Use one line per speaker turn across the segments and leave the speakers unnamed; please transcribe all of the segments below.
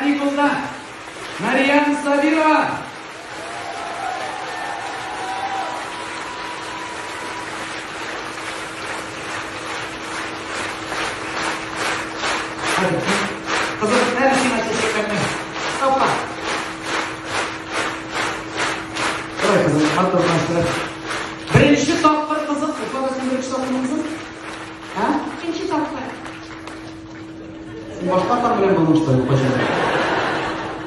Каникулда Мәрьям Сабирова. Кызым, әле сиңа чәчәкләрне. Опа. Давай, кызым, матурлаштыр. Беренче тапкыр, кызым, Уфада син беренче тапкыр кызым? А?
Икенче тапкыр.
Син башка тар белән булдың, что ли, кайчан?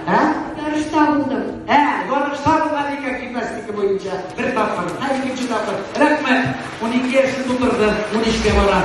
Ә?
Ярышта булдым.
Ә, ярышта булган икән гимнастика буенча. Бер тапкыр, һәм икенче тапкыр. Рәхмәт. 12 яшен тутырды, 13-кә бара.